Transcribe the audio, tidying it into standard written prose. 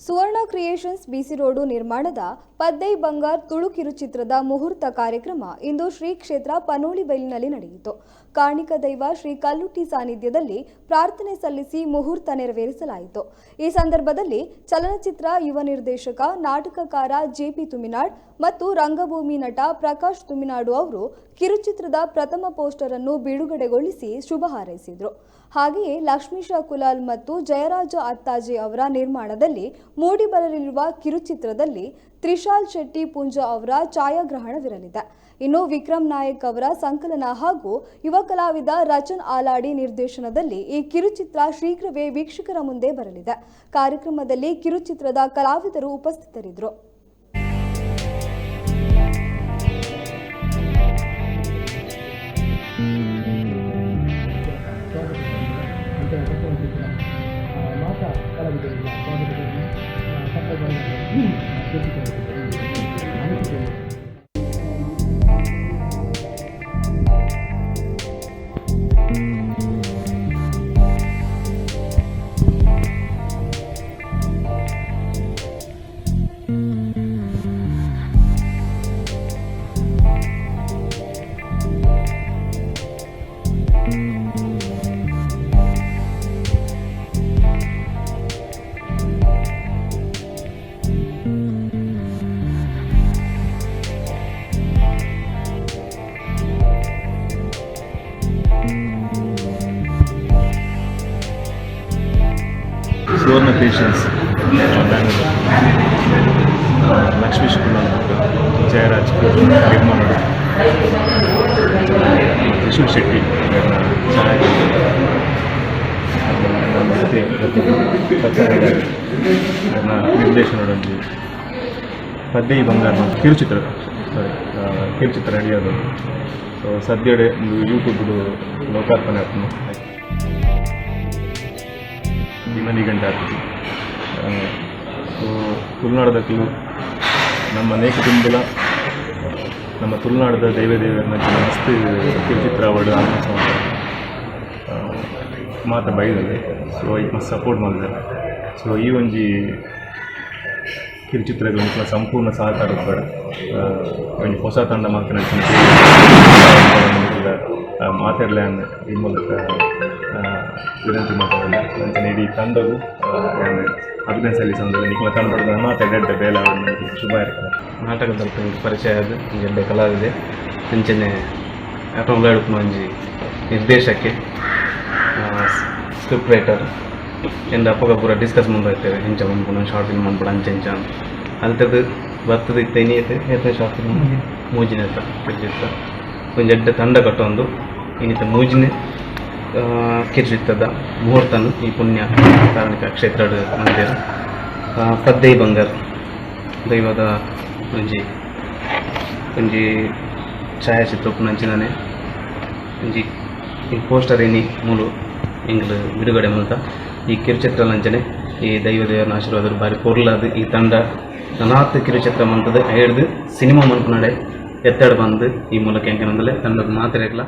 ಸುವರ್ಣ creations ಬಿಸಿ road ನಿರ್ಮಾಣದ ಪದ್ದೈ ಬಂಗಾರ್ ತುಳು ಕಿರುಚಿತ್ರದ ಮುಹೂರ್ತ ಕಾರ್ಯಕ್ರಮ ಇಂದು ಶ್ರೀ ಕ್ಷೇತ್ರ ಪನೋಳಿಬೈಲಿನಲ್ಲಿ ನಡೆಯಿತು. ಕಾರ್ಣಿಕ ದೈವ ಶ್ರೀ ಕಲ್ಲುಟ್ಟಿ ಸಾನ್ನಿಧ್ಯದಲ್ಲಿ ಪ್ರಾರ್ಥನೆ ಸಲ್ಲಿಸಿ ಮುಹೂರ್ತ ನೆರವೇರಿಸಲಾಯಿತು. ಈ ಸಂದರ್ಭದಲ್ಲಿ ಚಲನಚಿತ್ರ ಯುವ ನಿರ್ದೇಶಕ, ನಾಟಕಕಾರ ಜೆಪಿ ತುಮಿನಾಡ್ ಮತ್ತು ರಂಗಭೂಮಿ ನಟ ಪ್ರಕಾಶ್ ತುಮಿನಾಡು ಅವರು ಕಿರುಚಿತ್ರದ ಪ್ರಥಮ ಪೋಸ್ಟರ್ ಅನ್ನು ಬಿಡುಗಡೆಗೊಳಿಸಿ ಶುಭ ಹಾರೈಸಿದರು. ಹಾಗೆಯೇ ಲಕ್ಷ್ಮೀಶ ಕುಲಾಲ್ ಮತ್ತು ಜಯರಾಜ ಅತ್ತಾಜೆ ಅವರ ನಿರ್ಮಾಣದಲ್ಲಿ ಮೂಡಿಬರಲಿರುವ ಕಿರುಚಿತ್ರದಲ್ಲಿ ತ್ರಿಶಾಲ್ ಶೆಟ್ಟಿ ಪೂಂಜಾ ಅವರ ಛಾಯಾಗ್ರಹಣವಿರಲಿದೆ. ಇನ್ನು ವಿಕ್ರಮ್ ನಾಯಕ್ ಅವರ ಸಂಕಲನ ಹಾಗೂ ಯುವ ಕಲಾವಿದ ರಚನ್ ಆಲಾಡಿ ನಿರ್ದೇಶನದಲ್ಲಿ ಈ ಕಿರುಚಿತ್ರ ಶೀಘ್ರವೇ ವೀಕ್ಷಕರ ಮುಂದೆ ಬರಲಿದೆ. ಕಾರ್ಯಕ್ರಮದಲ್ಲಿ ಕಿರುಚಿತ್ರದ ಕಲಾವಿದರು ಉಪಸ್ಥಿತರಿದ್ದರು. ಸ್ವಾಗತ ಮಾತಾ ಕಲಾವಿದರಿಲ್ಲ ಸ್ವಾಗತಗಳನ್ನು ತಮ್ಮ. ಸುವರ್ಣ ಕ್ರಿಯೇಷನ್ಸ್ ಬ್ಯಾಂಗ್ಳೂರು, ಲಕ್ಷ್ಮೀಶ್ ಕುಲಾಲ್ ಮತ್ತು ಜಯರಾಜ್ ನಿರ್ಮಾಣದ, ತ್ರಿಶೂಲ್ ಶೆಟ್ಟಿ ಛಾಯಾಗ್ರಹಣ, ಮತ್ತು ನನ್ನ ನಿರ್ದೇಶನದಲ್ಲಿ ಪದ್ದೈ ಬಂಗಾರ ಕಿರುಚಿತ್ರ, ಸಾರಿ, ಕಿರುಚಿತ್ರ ರೆಡಿ ಆಗೋದು. ಸೊ ಸದ್ಯಡೆ ಒಂದು ಯೂಟ್ಯೂಬ್ ಲೋಕಾರ್ಪಣೆ ಆಗ್ತದೆ. ಇನ್ನೊಂದು ಗಂಟೆ ಆಗ್ತದೆ. ಸೊ ತುಳುನಾಡದಕ್ಕೂ ನಮ್ಮ ನೇಕ ತುಂಬುಲ ನಮ್ಮ ತುಳುನಾಡದ ದೈವ ದೇವರನ್ನ ಮಸ್ತ್ ಕಿರುಚಿತ್ರ ಅವಾರ್ಡ್ ಆತ್ಮ ಮಾತ ಬೈದದೆ. ಸೊ ಐಕ್ ಮಸ್ತ್ ಸಪೋರ್ಟ್ ಮಾಡಿದ್ದಾರೆ. ಸೊ ಈ ಒಂಜಿ ಕಿರುಚಿತ್ರಗಳು ಸಂಪೂರ್ಣ ಸಹಕಾರ ಉಪ್ಪಡ್. ಒಂಜಿ ಹೊಸ ತಂಡ ಮಲ್ತಿನ ಮಾತಾಡಲೆ ಈ ಮೂಲಕ ವಿನಂತಿ ಮಾತಾಡಲ್ಲ. ಅಂಚನೆ ಇಡೀ ತಂಡಗೂ ಅಭಿನಯ ಸಲ್ಲಿಸೋದು ನಿಕ್ಲ ತಂಡದ ಮಾತಾಡ ಬೇಲೆ ಶುಭ ಇರ್ತದೆ. ನಾಟಕದ ಪರಿಚಯ ಅದು ಒಂಜಿ ಎಡ್ಡೆ ಕಲಾವಿದೆ. ಅಂಚನೆ ಆಟೋಮೊಬೈಲ್ ಒಂಜಿ ನಿರ್ದೇಶಕ್ಕೆ, ಸ್ಕ್ರಿಪ್ಟ್ ರೈಟರ್ ಎಂದ ಅಪ್ಪಗ ಪೂರ ಡಿಸ್ಕಸ್ ಮುಂದೆ ಇಂಚ ಮನ್ಪುನ ಶಾರ್ಟ್ ಫಿಲ್ಮ್ ಮನ್ಪುಡ ಅಂಚ ಇಂಚ ಅಲ್ತದ್ದು ಬರ್ತದ ಇತ್ತ ಇನಿ ಏತನೇ ಶಾರ್ಟ್ ಫಿಲ್ಮ್ ಮೂಜಿನ ಕಿರುಚಿತ್ರ. ಒಂಜಿ ಎಡ್ಡೆ ತಂಡ ಕಟ್ಟೊಂದು ಇನ್ನಿತ ಮೂಜಿನೆ ಕಿರುಚಿತ್ರದ ಮುಹೂರ್ತನು ಈ ಪುಣ್ಯ ಕಾರಣಿಕ ಕ್ಷೇತ್ರದ ಮಂದಿರ. ಪದ್ದೈ ಬಂಗಾರ್ ದೈವದ ಒಂಜಿ ಒಂಜಿ ಛಾಯಾಚಿತ್ರ ಉಪ್ಪುನಂಚಿನನೆ ಒಂಜಿ ಈ ಪೋಸ್ಟರ್ ಇನಿ ಮೂಲು ಎಂಗ್ಲು ಬಿಡುಗಡೆ ಮಲ್ತ. ಈ ಕಿರುಚಿತ್ರ ಲಂಚನೆ ಈ ದೈವ ದೇವರನ ಆಶೀರ್ವಾದ ಬಾರಿ ಪೊರ್ಲಾದ್ ಈ ತಂಡ ನನಾತ್ ಕಿರುಚಿತ್ರ ಮಂತದ ಐಡ್ದು ಸಿನಿಮಾ ಮನ್ಪುನಡೆ ಎತ್ತಡ ಬಂದು ಈ ಮೂಲಕ ಎಂಕನಂದಲೆ ತಂಡದ ಮಾತೆರೆಗ್ಲ.